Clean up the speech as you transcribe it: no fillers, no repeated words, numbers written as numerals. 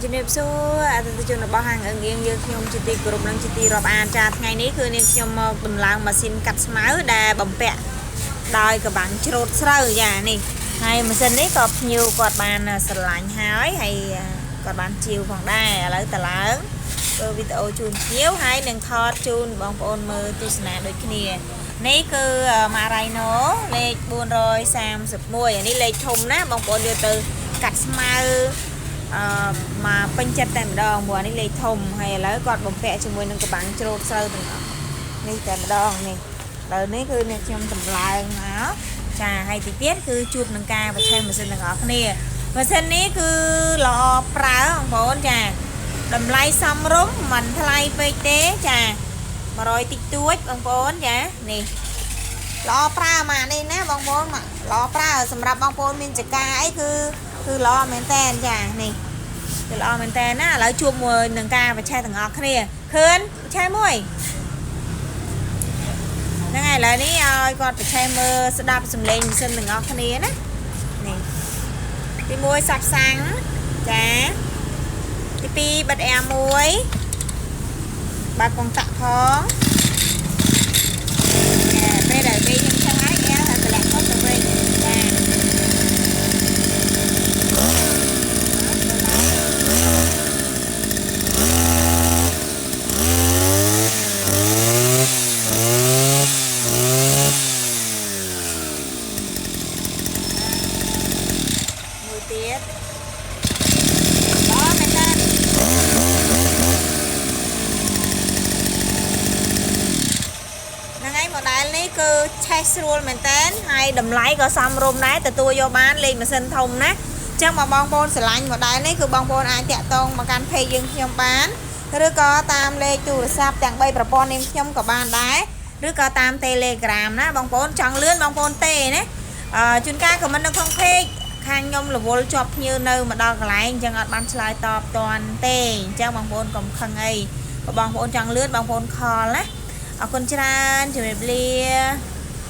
ជំរាបសួរអតិថិជនរបស់ហាងអឹងអៀងយើងខ្ញុំជាទីគោរពនិងជាទីរាប់អានចាថ្ងៃនេះគឺនាងខ្ញុំមកដំឡើងម៉ាស៊ីនកាត់ស្មៅដែលបំពាក់ដោយកបាំងច្រូតស្រូវចានេះហើយម៉ាស៊ីននេះក៏ភ្ញៀវគាត់បានស្រឡាញ់ហើយហើយគាត់បានជាវផងដែរឥឡូវតឡើងធ្វើវីដេអូជូនភ្ញៀវហើយនឹងថតជូនបងប្អូនមើលទស្សនាដូចគ្នានេះគឺ Marino លេខ431អានេះលេខធំណាបងប្អូនយកទៅកាត់ស្មៅអឺមកពេញចិត្តតែម្ដងព្រោះអានេះលេខធំហើយឥឡូវគាត់បំពាក់ជាមួយនឹងកបាំងច្រូតស្រូវទាំងអស់នេះតែម្ដងនេះឥឡូវនេះគឺអ្នកខ្ញុំតម្លើងមកចាហើយទីទៀតគឺជួបនឹងការបច្ឆេះម៉ាស៊ីនទាំងអស់គ្នាម៉ាស៊ីននេះគឺល្អប្រើបងប្អូនចាតម្លៃសមរម្យមិនថ្លៃពេកទេចា100តិចតួចបងប្អូនចានេះល្អប្រើម៉ាកនេះណាបងប្អូនល្អប្រើសម្រាប់បងប្អូនមានចកាអីគឺល្អមែនតែនចានេះគឺល្អមែនតែនណាឥឡូវជួបមួយនឹងការបច្ឆេះទាំងអស់គ្នាខឿនបច្ឆេះមួយហ្នឹងហើយឥឡូវនេះឲ្យគាត់បច្ឆេះមើលស្ដាប់សំឡេងម៉ាស៊ីនទាំងអស់គ្នាណានេះទី1សាប់សាំងចាទី2បិទអែមួយបើកកុងតាក់ផងពេលដែលពេលខ្ញុំឆឹងហើយអែថាតម្លាក់គាត់ទៅវិញចាមួយទៀតល្អមែនតើហ្នឹងហើយ model នេះគឺឆេះស្រួលមែនតើហើយតម្លៃក៏សមរម្យដែរទទួលយកបានលេខម៉ាស៊ីនធំណាអញ្ចឹងបើបងប្អូនស្រឡាញ់ model នេះគឺបងប្អូនអាចតាក់ទងមកកាន់ page យើងខ្ញុំបានឬក៏តាមលេខទូរស័ព្ទទាំង3ប្រព័ន្ធនាងខ្ញុំក៏បានដែរឬក៏តាម Telegram ណាបងប្អូនចង់លឿនបងប្អូនទេណាជួនកាល comment នៅក្នុង page ខាងខ្ញុំរវល់ជាប់ភ្ញៀវនៅមកដល់កន្លែងអញ្ចឹងអត់បានឆ្លើយតបតាន់ទេអញ្ចឹងបងប្អូនកុំខឹងអីបើបងប្អូនចង់លឿនបងប្អូន call ណាអរគុណច្រើនជម្រាបលា។